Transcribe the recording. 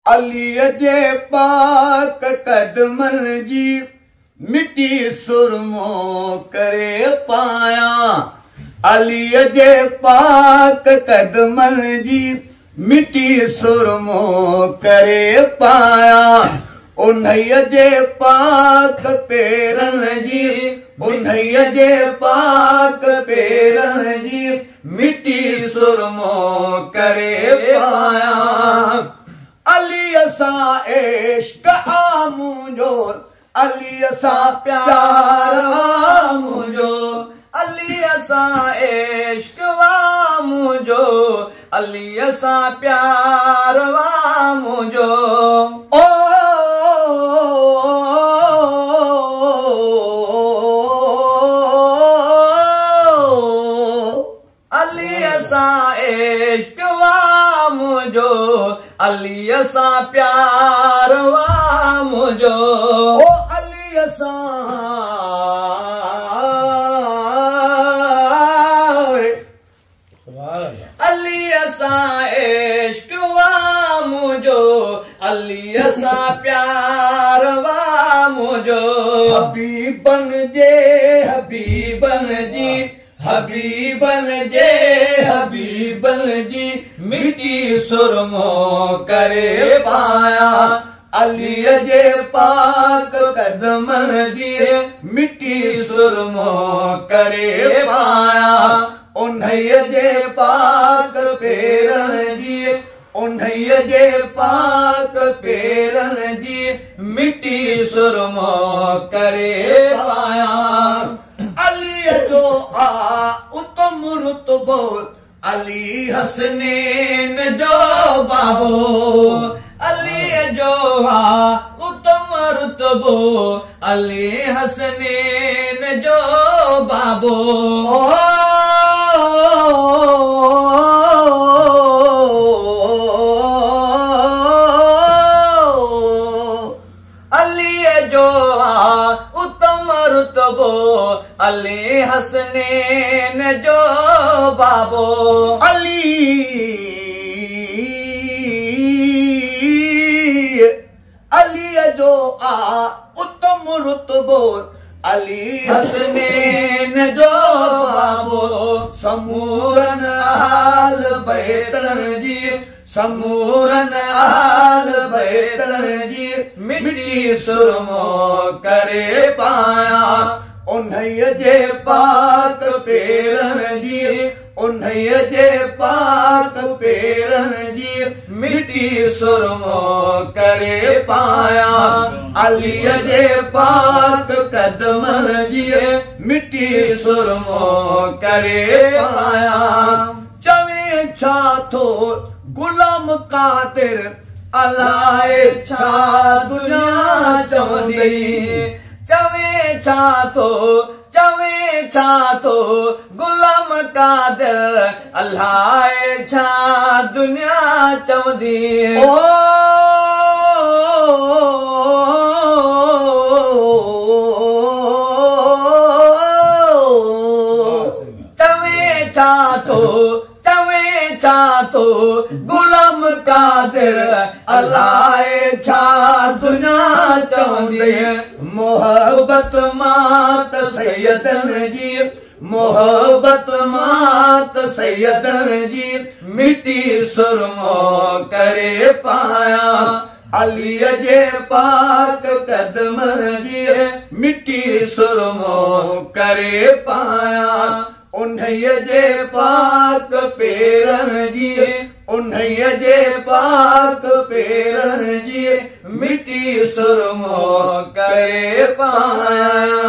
अलीअ जे पाक कदमनि जी मिटी सुरमो करे पायां। अलीअ जे पाक कदमनि जी मिटी सुरमो करे पायां। उन्हीअ जे पाक पेरनि जी, उन्हीअ जे पाक पेरनि जी मिटी सुरमो करे पायां। अलीअ सां इश्क आ मुंहिंजो, अलीअ सां प्यार आ मुंहिंजो, अलीअ सां इश्क आ मुंहिंजो, अलीअ सां प्यार आ मुंहिंजो। ओ अलीअ सां इश्क आ मुंहिंजो, अलीअ सां प्यार आ मुंहिंजो। ओ अलीअ सां, अलीअ सां इश्क आ मुंहिंजो, अलीअ सां प्यार आ मुंहिंजो। हबीबन जे हबीबन जी, हबीबन जे हबीबन जी मिटी सुरमो करे पाया। अलीअ जे पाक कदमनि जी मिटी सुरमो करे पाया। उन्हीअ जे पाक पेरनि जी, उन्हीअ जे पाक पेरनि जी मिटी सुरमो करे पाया। अलीअ जो आ उत्तम रुतबो, अली हसनैन जो बाबो, अलीअ जो आ उत्तम रुतबो, अली हसनैन जो बाबो। अलीअ जो आ उत्तम रुतबो, अली हसनैन जो बाबो। अली अलीअ जो आ उत्तम रुतबो, अली हसनैन जो बाबो। समूरन आल बैतन जी, समूरन आल बैतन जी मिटी सुरमो करे पाया। उन्हीअ जे पाक पेरनि जी, उन्हीअ जे पाक पेरनि जी मिटी सुरमो करे पाया। अलीअ जे पाक कदमनि जी मिटी सुरमो करे पाया। चवे छा थो गुलाम कादिर, अलाए छा दुनिया चवंदी। चवे छा थो, चवे छा थो गुलाम कादिर, अलाए छा दुनिया चवंदी। ओ चवे छा थो, चवे छा थो गुलाम कादिर, अलाए छा दुनिया चवंदी। मोहबत मात सैयदन जी, मोहबत मात सैयदन जी मिटी सुरमो करे पाया। अलीअ जे पाक कदमनि जी मिटी सुरमो करे पाया। उन्हीअ जे पाक पेरनि जी, उन्हीअ जे पाक पेरनि जी मिटी सुरमो करे पाया।